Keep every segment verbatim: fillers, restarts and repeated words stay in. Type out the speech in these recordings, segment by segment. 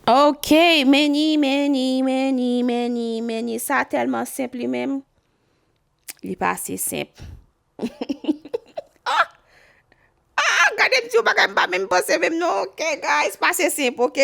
Ok, meni, meni, meni, meni, meni. Sa tèlman senp li menm. Li pase senp. Ah! Ah, gade m di yon bagay m pa menm panse menm non. Ok, guys, pase senp, ok?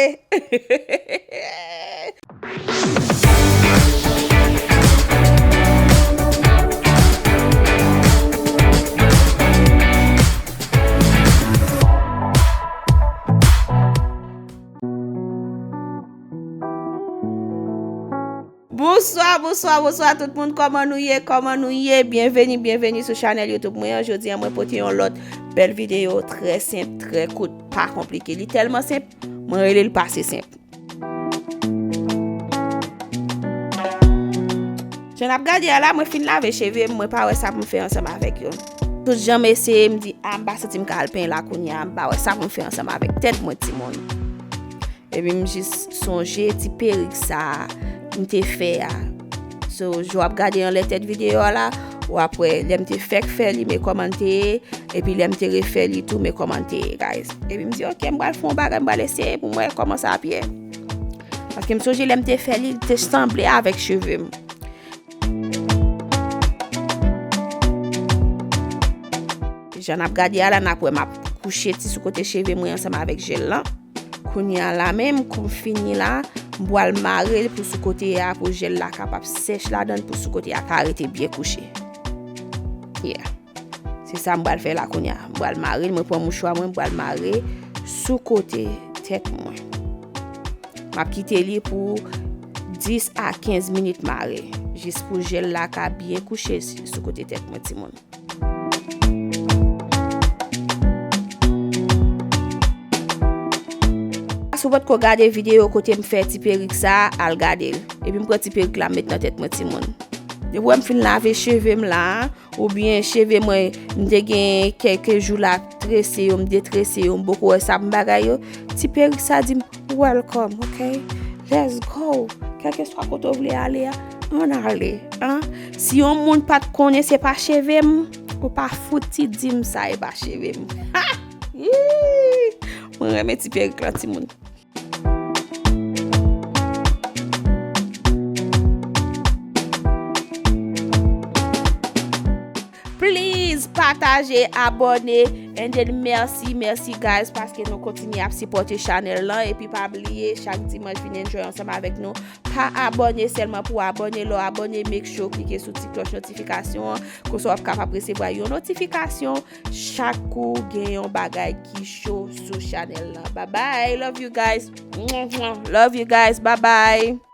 Bonswa, bonswa, bonswa tout moun. Kòman nou ye? Kòman nou ye? Byenveni, byenveni sou chanèl YouTube mwen an. Jodi a, mwen pote yon lòt bèl videyo, trè senp, trè kout, pa konplike. Li tèlman senp, mwen rele l pase senp. Jan n ap gade a la, mwen fin lave cheve m, mwen pa wè sa pou m fè ansanm avèk yo. Tout jan m eseye, m di, a, m pa santi m ka al penyen la kounye a, m pa wè sa pou m fè ansanm avèk tèt mwen, timoun. Epi m jis sonje ti perik sa a m te fè a. So, jan w ap gade anlè tèt videyo a la, w ap wè lè m te fèk fè li, men kòman l te ye, epi lè m te refè li tou, men kòman l te ye, guys. Epi m di, ok, m pral fè yon bagay, m pral eseye pou m wè kòman sa ap ye. Paske m sonje lè m te fè li, li te sanble avèk cheve m. Jan n ap gade a la, n ap wè m ap kouche ti sou kote cheve mwen ansanm avèk jèl lan. Kounye a la menm, kou m fini la, m pral mare l pou sou kote a, pou jèl la kapab sèch ladan l, pou sou kote a ka rete byen kouche. Yeah. Se sa m pral fè la kounye a. M pral mare l, mwen pran mouchwa mwen, m pral mare sou kote tèt mwen. M ap kite li pou dis a kenz minit mare, jis pou jèl la ka byen kouche si-, sou kote tèt mwen, timoun. Si w potko gade videyo kote m fè ti perik sa, al gade l. Epi m pran ti perik la, m met nan tèt mwen, timoun. Depi w wè m fin lave cheve m la, oubyen cheve mwen, m te gen kèlke jou la trese yo, m detrese yo, m poko wè sa m bagay yo. Ti perik sa di m, welcome, ok? Let's go. Kèlkeswa kote w vle ale a, ann ale, an. Si yon moun pa t konnen se pa cheve m, ou pa fouti di m sa e pa cheve m. Ha! Yii! Mwen renmen ti perik lan, timoun. Please, pataje, abòne, and then mèsi, mèsi, guys, paske nou kontinye ap sipòte chanèl lan. Epi pa bliye, chak dimanch, vin enjoy ansanm avèk nou. Pa abòne sèlman pou abòne. Lè w abòne, make sure w klike sou ti klòch notifikasyon an. Konsa w ap kapab resevwa yon notifikasyon chak kou gen yon bagay ki cho sou chanèl lan. Bye bye. Love you guys. Love you guys. Bye bye.